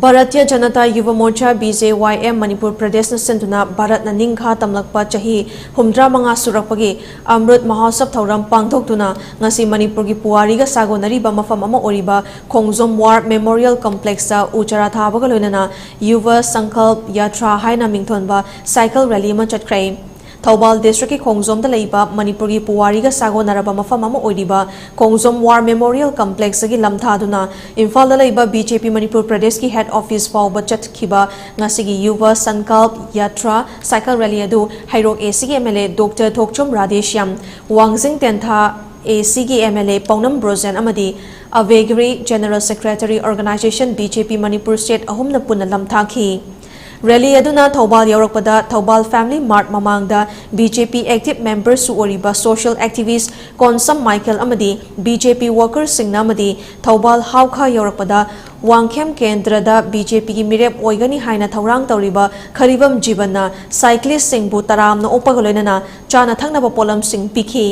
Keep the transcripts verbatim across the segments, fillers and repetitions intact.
Bharatiya Janata Yuva ꯃꯣꯔꯆꯥ, B J Y M, Manipur ꯄ꯭ꯔꯗꯦꯁꯅ ꯁꯤꯟꯗꯨꯅ ꯚꯥꯔꯠꯅ ꯅꯤꯡꯈꯥ ꯇꯝꯂꯛꯄ ꯆꯍꯤ ꯍꯨꯝꯗ꯭ꯔꯥ ꯃꯉꯥ ꯁꯨꯔꯛꯄꯒꯤ ꯑꯃ꯭ꯔꯨꯠ ꯃꯍꯣꯠꯁꯕ ꯊꯧꯔꯝ ꯄꯥꯡꯊꯣꯛꯇꯨꯅ ꯉꯁꯤ ꯃꯅꯤꯄꯨꯔꯒꯤ ꯄꯨꯋꯥꯔꯤꯒ ꯁꯥꯒꯣꯟꯅꯔꯤꯕ ꯃꯐꯝ ꯑꯃ ꯑꯣꯏꯔꯤꯕ ꯈꯣꯡꯖꯣꯝ ꯋꯥꯔ ꯃꯦꯃꯣꯔꯤꯌꯦꯜ ꯀꯝꯄ꯭ꯂꯦꯛꯁꯇ ꯎ ꯆꯥꯔꯥ ꯊꯥꯕꯒ ꯂꯣꯏꯅꯅ ꯌꯨꯚ ꯁꯪꯀꯜꯞ ꯌꯥꯇ꯭ꯔꯥ ꯍꯥꯏꯅ ꯃꯤꯡꯊꯣꯟꯕ ꯁꯥꯏꯀꯜ ꯔꯦꯂꯤ ꯑꯃ ꯆꯠꯈ꯭ꯔꯦ꯫ ꯊꯧꯕꯥꯜ ꯗꯤꯁꯇ꯭ꯔꯤꯛꯀꯤ ꯈꯣꯡꯖꯣꯝꯗ ꯂꯩꯕ ꯃꯅꯤꯄꯨꯔꯒꯤ ꯄꯨꯋꯥꯔꯤꯒ ꯁꯥꯒꯣꯟꯅꯔꯕ ꯃꯐꯝ ꯑꯃ ꯑꯣꯏꯔꯤꯕ ꯈꯣꯡꯖꯣꯝ ꯋꯥꯔ ꯃꯦꯃꯣꯔꯤꯌꯦꯜ ꯀꯝꯄ꯭ꯂꯦꯛꯁꯇꯒꯤ ꯂꯝꯊꯥꯗꯨꯅ ꯏꯝꯐꯥꯜꯗ ꯂꯩꯕ B J P ꯃꯅꯤꯄꯨꯔ ꯄ꯭ꯔꯗꯦꯁꯀꯤ ꯍꯦꯗ ꯑꯣꯐꯤꯁ ꯐꯥꯎꯕ ꯆꯠꯈꯤꯕ ꯉꯁꯤꯒꯤ ꯌꯨꯚ ꯁꯟꯀꯜꯞ ꯌꯥꯇ꯭ꯔꯥ ꯁꯥꯏꯀꯜ ꯔꯦꯂꯤ ꯑꯗꯨ ꯍꯩꯔꯣꯛ A C ꯒꯤ M L A Doctor ꯊꯣꯛꯆꯣꯝ ꯔꯥꯙꯦꯁ꯭ꯌꯥꯝ, ꯋꯥꯡꯖꯤꯡ ꯇꯦꯟꯊꯥ A C ꯒꯤ M L A ꯄꯥꯎꯅꯝ ꯕ꯭ꯔꯣꯖꯦꯟ ꯑꯃꯗꯤ ꯑꯕꯦꯒ꯭ꯔꯤ general secretary organisation B J P Manipur state ꯑꯍꯨꯝꯅ ꯄꯨꯟꯅ ꯂꯝꯊꯥꯈꯤ꯫ ꯔꯦꯂꯤ ꯑꯗꯨꯅ ꯊꯧꯕꯥꯜ ꯌꯧꯔꯛꯄꯗ ꯊꯧꯕꯥꯜ ꯐꯦꯃꯤꯂꯤ ꯃꯥꯔꯠ ꯃꯃꯥꯡꯗ B J P ꯑꯦꯛꯇꯤꯚ ꯃꯦꯝꯕꯔꯁꯨ ꯑꯣꯏꯔꯤꯕ ꯁꯣꯁꯤꯌꯦꯜ ꯑꯦꯛꯇꯤꯚꯤꯁ꯭ꯠ ꯀꯣꯟꯁꯝ ꯃꯥꯏꯀꯦꯜ ꯑꯃꯗꯤ B J P ꯋꯥꯀꯔꯁꯤꯡꯅ ꯑꯃꯗꯤ ꯊꯧꯕꯥꯜ ꯍꯥꯎꯈꯥ ꯌꯧꯔꯛꯄꯗ ꯋꯥꯡꯈꯦꯝ ꯀꯦꯟꯗ꯭ꯔꯗ B J P ꯒꯤ ꯃꯤꯔꯦꯞ ꯑꯣꯏꯒꯅꯤ ꯍꯥꯏꯅ ꯊꯧꯔꯥꯡ ꯇꯧꯔꯤꯕ ꯈꯔꯤꯕꯝ ꯖꯤꯕꯟꯅ ꯁꯥꯏꯀ꯭ꯂꯤꯁ꯭ꯠꯁꯤꯡꯕꯨ ꯇꯔꯥꯝꯅ ꯑꯣꯛꯄꯒ ꯂꯣꯏꯅꯅ ꯆꯥꯅ ꯊꯛꯅꯕ ꯄꯣꯠꯂꯝꯁꯤꯡ ꯄꯤꯈꯤ꯫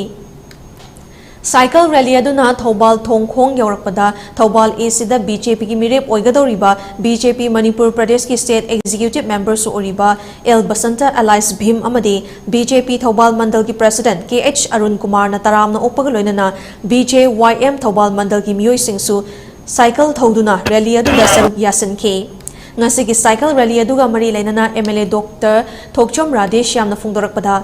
ꯁꯥꯏꯀꯜ ꯔꯦꯂꯤ ꯑꯗꯨꯅ ꯊꯧꯕꯥꯜ ꯊꯣꯡꯈꯣꯡ ꯌꯧꯔꯛꯄꯗ Thoubal A C the B J P ꯒꯤ ꯃꯤꯔꯦꯞ ꯑꯣꯏꯒꯗꯧꯔꯤꯕ B J P ꯃꯅꯤꯄꯨꯔ ꯄ꯭ꯔꯗꯦꯁꯀꯤ ꯁ꯭ꯇꯦꯠ ꯑꯦꯛꯖꯤꯀ꯭ꯌꯨꯇꯤꯚ ꯃꯦꯝꯕꯔꯁꯨ ꯑꯣꯏꯔꯤꯕ ꯑꯦꯜ ꯕꯁꯟꯇ ꯑꯦꯂꯥꯏꯁ ꯚꯤꯝ ꯑꯃꯗꯤ B J P ꯊꯧꯕꯥꯜ ꯃꯟꯗꯜꯒꯤ ꯄ꯭ꯔꯁꯤꯗꯦꯟꯠ K H ꯑꯔꯨꯟ ꯀꯨꯃꯥꯔꯅ ꯇꯔꯥꯝꯅ ꯑꯣꯛꯄꯒ ꯂꯣꯏꯅꯅ B J Y M Thoubal ꯃꯟꯗꯜꯒꯤ ꯃꯤꯑꯣꯏꯁꯤꯡꯁꯨ ꯁꯥꯏꯀꯜ ꯊꯧꯗꯨꯅ ꯔꯦꯂꯤ ꯑꯗꯨꯗ ꯁꯔꯨꯛ ꯌꯥꯁꯤꯟꯈꯤ꯫ ꯉꯁꯤꯒꯤ ꯁꯥꯏꯀꯜ ꯔꯦꯂꯤ ꯑꯗꯨꯒ ꯃꯔꯤ ꯂꯩꯅꯅ M L A Doctor ꯊꯣꯛꯆꯣꯝ ꯔꯥꯙꯦꯁ꯭ꯌꯥꯝꯅ ꯐꯣꯡꯗꯣꯔꯛꯄꯗ,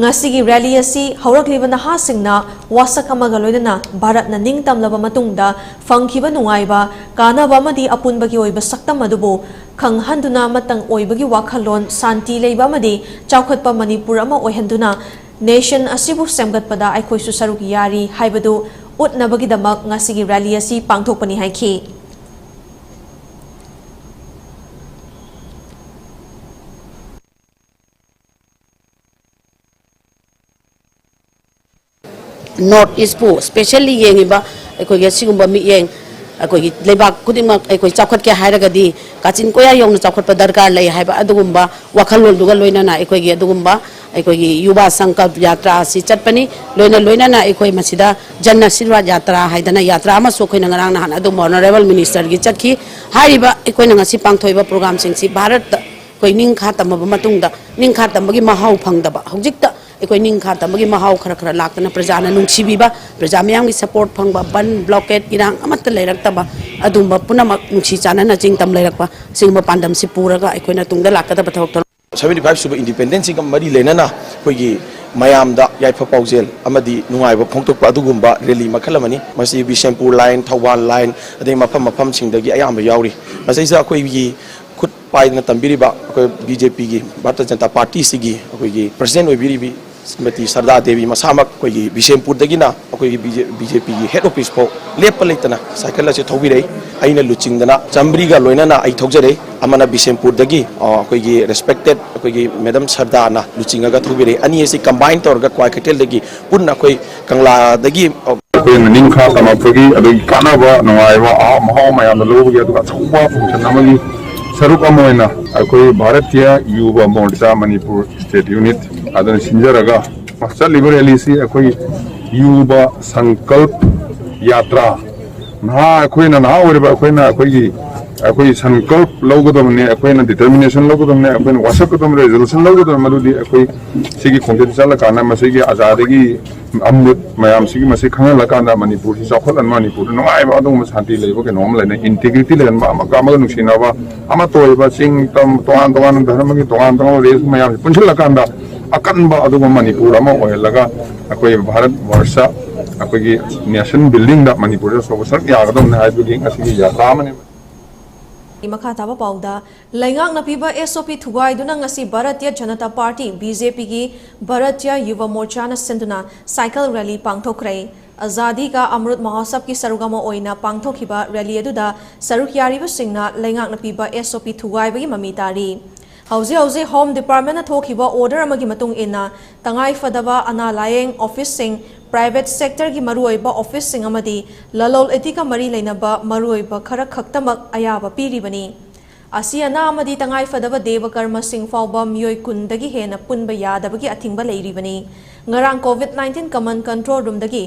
ꯉꯁꯤꯒꯤ ꯔꯦꯂꯤ ꯑꯁꯤ ꯍꯧꯔꯛꯂꯤꯕ ꯅꯍꯥꯁꯤꯡꯅ ꯋꯥꯁꯛ ꯑꯃꯒ ꯂꯣꯏꯅꯅ ꯚꯥꯔꯠꯅ ꯅꯤꯡꯇꯝꯂꯕ ꯃꯇꯨꯡꯗ ꯐꯪꯈꯤꯕ ꯅꯨꯡꯉꯥꯏꯕ, ꯀꯥꯟꯅꯕ ꯑꯃꯗꯤ ꯑꯄꯨꯟꯕꯒꯤ ꯑꯣꯏꯕ ꯁꯛꯇꯝ ꯑꯗꯨꯕꯨ ꯈꯪꯍꯟꯗꯨꯅ ꯑꯃꯇꯪ ꯑꯣꯏꯕꯒꯤ ꯋꯥꯈꯜꯂꯣꯟ, ꯁꯥꯟꯇꯤ ꯂꯩꯕ ꯑꯃꯗꯤ ꯆꯥꯎꯈꯠꯄ ꯃꯅꯤꯄꯨꯔ ꯑꯃ ꯑꯣꯏꯍꯟꯗꯨꯅ ꯅꯦꯁꯟ ꯑꯁꯤꯕꯨ ꯁꯦꯝꯒꯠꯄꯗ ꯑꯩꯈꯣꯏꯁꯨ ꯁꯔꯨꯛ ꯌꯥꯔꯤ ꯍꯥꯏꯕꯗꯨ ꯎꯠꯅꯕꯒꯤꯗꯃꯛ ꯉꯁꯤꯒꯤ ꯔꯦꯂꯤ ꯑꯁꯤ ꯄꯥꯡꯊꯣꯛꯄꯅꯤ ꯍꯥꯏꯈꯤ꯫ ꯅꯣꯔꯠ ꯏꯁꯄꯨ ꯁ꯭ꯄꯦꯁꯦꯜꯂꯤ ꯌꯦꯡꯉꯤꯕ ꯑꯩꯈꯣꯏꯒꯤ ꯑꯁꯤꯒꯨꯝꯕ ꯃꯤꯠꯌꯦꯡ, ꯑꯩꯈꯣꯏꯒꯤ ꯂꯩꯕꯥꯛ ꯈꯨꯗꯤꯡꯃꯛ ꯑꯩꯈꯣꯏ ꯆꯥꯎꯈꯠꯀꯦ ꯍꯥꯏꯔꯒꯗꯤ ꯀꯥꯆꯤꯟ ꯀꯣꯌꯥ ꯌꯧꯅ ꯆꯥꯎꯈꯠꯄ ꯗꯔꯀꯥꯔ ꯂꯩ ꯍꯥꯏꯕ ꯑꯗꯨꯒꯨꯝꯕ ꯋꯥꯈꯜꯂꯣꯟꯗꯨꯒ ꯂꯣꯏꯅꯅ ꯑꯩꯈꯣꯏꯒꯤ ꯑꯗꯨꯒꯨꯝꯕ ꯑꯩꯈꯣꯏꯒꯤ ꯌꯨꯕꯥ ꯁꯪꯀꯜꯞ ꯌꯥꯇ꯭ꯔꯥ ꯑꯁꯤ ꯆꯠꯄꯅꯤ꯫ ꯂꯣꯏꯅ ꯂꯣꯏꯅꯅ ꯑꯩꯈꯣꯏ ꯃꯁꯤꯗ ꯖꯟ ꯑꯁꯤꯔꯕꯥꯗ ꯌꯥꯇ꯭ꯔꯥ ꯍꯥꯏꯗꯅ ꯌꯥꯇ꯭ꯔꯥ ꯑꯃꯁꯨ ꯑꯩꯈꯣꯏꯅ ꯉꯔꯥꯡ ꯅꯍꯥꯟ ꯑꯗꯨꯝ ꯑꯣꯅꯔꯦꯕꯜ ꯃꯤꯅꯤꯁꯇꯔꯒꯤ ꯆꯠꯈꯤ꯫ ꯍꯥꯏꯔꯤꯕ ꯑꯩꯈꯣꯏꯅ ꯉꯁꯤ ꯄꯥꯡꯊꯣꯛꯏꯕ ꯄ꯭ꯔꯣꯒ꯭ꯔꯥꯝꯁꯤꯡꯁꯤ ꯚꯥꯔꯠꯇ ꯑꯩꯈꯣꯏ ꯅꯤꯡꯈꯥ ꯇꯝꯃꯕ ꯃꯇꯨꯡꯗ ꯅꯤꯡꯈꯥ ꯇꯝꯕꯒꯤ ꯃꯍꯥꯎ ꯐꯪꯗꯕ, ꯍꯧꯖꯤꯛꯇ ꯑꯩꯈꯣꯏ ꯅꯤꯡꯈꯥ ꯇꯝꯕꯒꯤ ꯃꯍꯥꯎ ꯈꯔ ꯈꯔ ꯂꯥꯛꯇꯅ ꯄ꯭ꯔꯖꯥꯅ ꯅꯨꯡꯁꯤꯕꯤꯕ, ꯄ꯭ꯔꯖꯥ ꯃꯤꯌꯥꯝꯒꯤ ꯁꯄꯣꯔꯠ ꯐꯪꯕ, ꯕꯟ, ꯕ꯭ꯂꯣꯀꯦꯠ, ꯏꯔꯥꯡ ꯑꯃꯠꯇ ꯂꯩꯔꯛꯇꯕ, ꯑꯗꯨꯝꯕ ꯄꯨꯝꯅꯃꯛ ꯅꯨꯡꯁꯤ ꯆꯥꯟꯅꯅ ꯆꯤꯡ ꯇꯝ ꯂꯩꯔꯛꯄ, ꯑꯁꯤꯒꯨꯝꯕ ꯄꯥꯟꯗꯝꯁꯤ ꯄꯨꯔꯒ ꯑꯩꯈꯣꯏꯅ ꯇꯨꯡꯗ ꯂꯥꯛꯀꯗꯕ ꯊꯕꯛ ꯊꯧꯔꯝ ꯁꯚꯦꯟꯇꯤ ꯐꯥꯏꯚ ꯁꯨꯕ ꯏꯟꯗꯤꯄꯦꯟꯗꯦꯟꯁꯁꯤꯒ ꯃꯔꯤ ꯂꯩꯅꯅ ꯑꯩꯈꯣꯏꯒꯤ ꯃꯌꯥꯝꯗ ꯌꯥꯏꯐ ꯄꯥꯎꯖꯦꯜ ꯑꯃꯗꯤ ꯅꯨꯡꯉꯥꯏꯕ ꯐꯣꯡꯗꯣꯛꯄ ꯑꯗꯨꯒꯨꯝꯕ ꯔꯦꯂꯤ ꯃꯈꯜ ꯑꯃꯅꯤ꯫ ꯃꯁꯤ ꯕꯤꯁꯦꯝꯄꯨꯔ ꯂꯥꯏꯟ, ꯊꯧꯕꯥꯜ ꯂꯥꯏꯟ, ꯑꯗꯩ ꯃꯐꯝ ꯃꯐꯝꯁꯤꯡꯗꯒꯤ ꯑꯌꯥꯝꯕ ꯌꯥꯎꯔꯤ꯫ ꯃꯁꯤꯗꯩꯁꯤꯗ ꯑꯩꯈꯣꯏꯒꯤ ꯈꯨꯠ ꯄꯥꯏꯗꯅ ꯇꯝꯕꯤꯔꯤꯕ ꯑꯩꯈꯣꯏ ꯕꯤ ꯖꯦ ꯄꯤꯒꯤ, ꯚꯥꯔꯇꯤꯌ ꯖꯅꯇꯥ ꯄꯥꯔꯇꯤꯁꯤꯒꯤ ꯑꯩꯈꯣꯏꯒꯤ ꯄ꯭ꯔꯁꯤꯗꯦꯟ ꯑꯣꯏꯕꯤꯔꯤꯕꯤ ꯁ꯭ꯔꯤꯃꯇꯤ ꯁꯔꯗꯥ ꯗꯦꯕꯤ ꯃꯁꯥꯃꯛ ꯑꯩꯈꯣꯏꯒꯤ ꯕꯤꯁꯦꯝꯄꯨꯔꯗꯒꯤꯅ ꯑꯩꯈꯣꯏꯒꯤ ꯕꯤ ꯖꯦ ꯄꯤꯒꯤ ꯍꯦꯗ ꯑꯣꯐꯤꯁ ꯐꯥꯎ ꯂꯦꯞꯄ ꯂꯩꯇꯅ ꯁꯥꯏꯀꯜ ꯑꯁꯤ ꯊꯧꯕꯤꯔꯛꯏ꯫ ꯑꯩꯅ ꯂꯨꯆꯤꯡꯗꯅ ꯆꯥꯝꯃꯔꯤꯒ ꯂꯣꯏꯅꯅ ꯑꯩ ꯊꯧꯖꯔꯛꯏ꯫ ꯑꯃꯅ ꯕꯤꯁꯦꯝꯄꯨꯔꯗꯒꯤ, ꯑ, ꯑꯩꯈꯣꯏꯒꯤ ꯔꯦꯁꯄꯦꯛꯇꯦꯠ ꯑꯩꯈꯣꯏꯒꯤ ꯃꯦꯗꯝ ꯁꯔꯗꯥꯅ ꯂꯨꯆꯤꯡꯉꯒ ꯊꯧꯕꯤꯔꯛꯏ꯫ ꯑꯅꯤ ꯑꯁꯤ ꯀꯝꯕꯥꯏꯟ ꯇꯧꯔꯒ ꯀ꯭ꯋꯥꯀꯩꯊꯦꯜꯗꯒꯤ ꯄꯨꯟꯅ ꯑꯩꯈꯣꯏ ꯀꯪꯂꯥꯗꯒꯤ, ꯑ, ꯑꯩꯈꯣꯏꯅ ꯅꯤꯡꯈꯥ ꯇꯝꯃꯛꯄꯒꯤ ꯑꯗꯨꯒꯤ ꯀꯥꯟꯅꯕ, ꯅꯨꯡꯉꯥꯏꯕ, ꯑꯍꯥ-, ꯃꯍꯥꯎ ꯃꯌꯥꯝꯗꯣ ꯂꯧꯕꯒꯤ ꯑꯗꯨꯒ ꯑꯆꯧꯕ ꯐꯪꯁꯟ ꯑꯃꯒꯤ ꯁꯔꯨꯛ ꯑꯃ ꯑꯣꯏꯅ ꯑꯩꯈꯣꯏ ꯚꯥꯔꯠꯇꯤꯌ ꯌꯨꯕ ꯃꯣꯔꯆꯥ ꯃꯅꯤꯄꯨꯔ ꯁ꯭ꯇꯦꯠ ꯌꯨꯅꯤꯠ ꯑꯗꯨꯅ ꯁꯤꯟꯖꯔꯒ ꯆꯠꯂꯤꯕ ꯔꯦꯂꯤꯁꯤ ꯑꯩꯈꯣꯏ ꯌꯨꯕ ꯁꯪꯀꯜꯞ ꯌꯥꯇ꯭ꯔꯥ, ꯅꯍꯥ ꯑꯩꯈꯣꯏꯅ, ꯅꯍꯥ ꯑꯣꯏꯔꯤꯕ ꯑꯩꯈꯣꯏꯅ ꯑꯩꯈꯣꯏꯒꯤ, ꯑꯩꯈꯣꯏ ꯁꯪꯀꯜꯞ ꯂꯧꯒꯗꯕꯅꯤ, ꯑꯩꯈꯣꯏꯅ ꯗꯤꯇꯔꯃꯤꯅꯦꯁꯟ ꯂꯧꯒꯗꯕꯅꯤ, ꯑꯩꯈꯣꯏꯅ ꯋꯥꯁꯛꯀꯗꯕꯅꯤ, ꯔꯤꯖꯣꯂꯨꯁꯟ ꯂꯧꯒꯗꯕꯅꯤ꯫ ꯃꯗꯨꯗꯤ ꯑꯩꯈꯣꯏ ꯁꯤꯒꯤ ꯈꯣꯡꯆꯠ ꯆꯠꯂꯀꯥꯟꯗ ꯃꯁꯤꯒꯤ ꯑꯖꯥꯗꯤꯒꯤ ꯑꯃ꯭ꯔꯤꯠ ꯃꯌꯥꯝꯁꯤꯒꯤ ꯃꯁꯤ ꯈꯪꯍꯜꯂꯀꯥꯟꯗ ꯃꯅꯤꯄꯨꯔꯁꯤ ꯆꯥꯎꯈꯠꯍꯟꯕ, ꯃꯅꯤꯄꯨꯔꯗ ꯅꯨꯡꯉꯥꯏꯕ ꯑꯗꯨꯒꯨꯝꯕ ꯁꯥꯟꯇꯤ ꯂꯩꯕ ꯀꯩꯅꯣ ꯑꯃ ꯂꯩꯅ, ꯏꯟꯇꯤꯒ꯭ꯔꯤꯇꯤ ꯂꯩꯍꯟꯕ, ꯑꯃꯒ ꯑꯃꯒ ꯅꯨꯡꯁꯤꯅꯕ, ꯑꯃꯠꯇ ꯑꯣꯏꯕ ꯆꯤꯡ ꯇꯝ, ꯇꯣꯉꯥꯟ ꯇꯣꯉꯥꯟꯕ ꯙꯔꯃꯒꯤ ꯇꯣꯉꯥꯟ ꯇꯣꯉꯥꯟꯕ ꯔꯦꯁ ꯃꯌꯥꯝꯁꯤ ꯄꯨꯟꯁꯤꯜꯂꯀꯥꯟꯗ ꯑꯀꯟꯕ ꯑꯗꯨꯒꯨꯝꯕ ꯃꯅꯤꯄꯨꯔ ꯑꯃ ꯑꯣꯏꯍꯜꯂꯒ ꯑꯩꯈꯣꯏ ꯚꯥꯔꯠ ꯚꯔꯁ ꯑꯩꯈꯣꯏꯒꯤ ꯅꯦꯁꯟ ꯕꯤꯜꯗꯤꯡꯗ ꯃꯅꯤꯄꯨꯔꯗ ꯑꯆꯧꯕ ꯁꯔꯨꯛ ꯌꯥꯒꯗꯕꯅꯤ ꯍꯥꯏꯕꯒꯤ ꯉꯁꯤꯒꯤ ꯌꯥꯇ꯭ꯔꯥ ꯑꯃꯅꯤ꯫ ꯃꯈꯥ ꯇꯥꯕ ꯄꯥꯎꯗ, ꯂꯩꯉꯥꯛꯅ ꯄꯤꯕ ꯑꯦꯁ ꯑꯣ ꯄꯤ ꯊꯨꯒꯥꯏꯗꯨꯅ ꯉꯁꯤ Bharatiya Janata party, B J ꯄꯤꯒꯤ ꯚꯥꯔꯇꯤꯌ ꯌꯨꯚ ꯃꯣꯔꯆꯥꯅ ꯁꯤꯟꯗꯨꯅ ꯁꯥꯏꯀꯜ ꯔꯦꯂꯤ ꯄꯥꯡꯊꯣꯛꯈ꯭ꯔꯦ꯫ ꯑꯖꯥꯗꯤ ꯀꯥ ꯑꯃ꯭ꯔꯨꯠ ꯃꯍꯣꯠꯁꯕꯀꯤ ꯁꯔꯨꯛ ꯑꯃ ꯑꯣꯏꯅ ꯄꯥꯡꯊꯣꯛꯈꯤꯕ ꯔꯦꯂꯤ ꯑꯗꯨꯗ ꯁꯔꯨꯛ ꯌꯥꯔꯤꯕꯁꯤꯡꯅ ꯂꯩꯉꯥꯛꯅ ꯄꯤꯕ ꯑꯦꯁ ꯑꯣ ꯄꯤ ꯊꯨꯒꯥꯏꯕꯒꯤ ꯃꯃꯤ ꯇꯥꯔꯤ꯫ ꯍꯧꯖꯤꯛ ꯍꯧꯖꯤꯛ ꯍꯣꯝ ꯗꯤꯄꯥꯔꯠꯃꯦꯟꯠꯅ ꯊꯣꯛꯈꯤꯕ ꯑꯣꯔꯗꯔ ꯑꯃꯒꯤ ꯃꯇꯨꯡ ꯏꯟꯅ, ꯇꯉꯥꯏ ꯐꯗꯕ ꯑꯅꯥ ꯂꯥꯌꯦꯡ ꯑꯣꯐꯤꯁꯁꯤꯡ, ꯄ꯭ꯔꯥꯏꯚꯦꯠ ꯁꯦꯛꯇꯔꯒꯤ ꯃꯔꯨꯑꯣꯏꯕ ꯑꯣꯐꯤꯁꯁꯤꯡ ꯑꯃꯗꯤ ꯂꯂꯣꯜ ꯏꯇꯤꯛꯀ ꯃꯔꯤ ꯂꯩꯅꯕ ꯃꯔꯨꯑꯣꯏꯕ ꯈꯔ ꯈꯛꯇꯃꯛ ꯑꯌꯥꯕ ꯄꯤꯔꯤꯕꯅꯤ꯫ ꯑꯁꯤ ꯑꯅꯥ ꯑꯃꯗꯤ ꯇꯉꯥꯏ ꯐꯗꯕ ꯗꯦꯕ ꯀꯔꯃꯁꯤꯡ ꯐꯥꯎꯕ ꯃꯤꯑꯣꯏ ꯀꯨꯟꯗꯒꯤ ꯍꯦꯟꯅ ꯄꯨꯟꯕ ꯌꯥꯗꯕꯒꯤ ꯑꯊꯤꯡꯕ ꯂꯩꯔꯤꯕꯅꯤ꯫ ꯉꯔꯥꯡ ꯀꯣꯚꯤꯗ ꯅꯥꯏꯟꯇꯤꯟ ꯀꯃꯟ ꯀꯟꯇ꯭ꯔꯣꯜ ꯔꯨꯝꯗꯒꯤ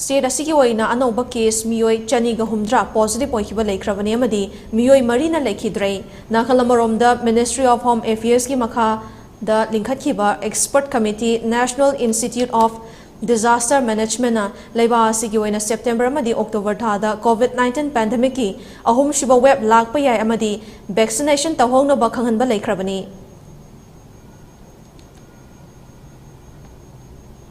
State ꯑꯁꯤꯒꯤ ꯑꯣꯏꯅ ꯑꯅꯧꯕ case ꯃꯤꯑꯣꯏ ꯆꯅꯤꯒ ꯍꯨꯝꯗ꯭ꯔꯥ positive ꯑꯣꯏꯈꯤꯕ ꯂꯩꯈ꯭ꯔꯕꯅꯤ ꯑꯃꯗꯤ ꯃꯤꯑꯣꯏ ꯃꯔꯤꯅ ꯂꯩꯈꯤꯗ꯭ꯔꯦ꯫ ꯅꯥꯀꯜ ꯑꯃꯔꯣꯝꯗ, Ministry of Home Affairsꯀꯤ ꯃꯈꯥꯗ ꯂꯤꯡꯈꯠꯈꯤꯕ expert committee National Institute of Disaster Managementꯅ ꯂꯩꯕꯥꯛ ꯑꯁꯤꯒꯤ ꯑꯣꯏꯅ September ꯑꯃꯗꯤ October ꯊꯥꯗ COVID nineteen pandemicꯀꯤ ꯑꯍꯨꯝꯁꯨꯕ wave ꯂꯥꯛꯄ ꯌꯥꯏ ꯑꯃꯗꯤ vaccination ꯇꯧꯍꯧꯅꯕ ꯈꯪꯍꯟꯕ ꯂꯩꯈ꯭ꯔꯕꯅꯤ꯫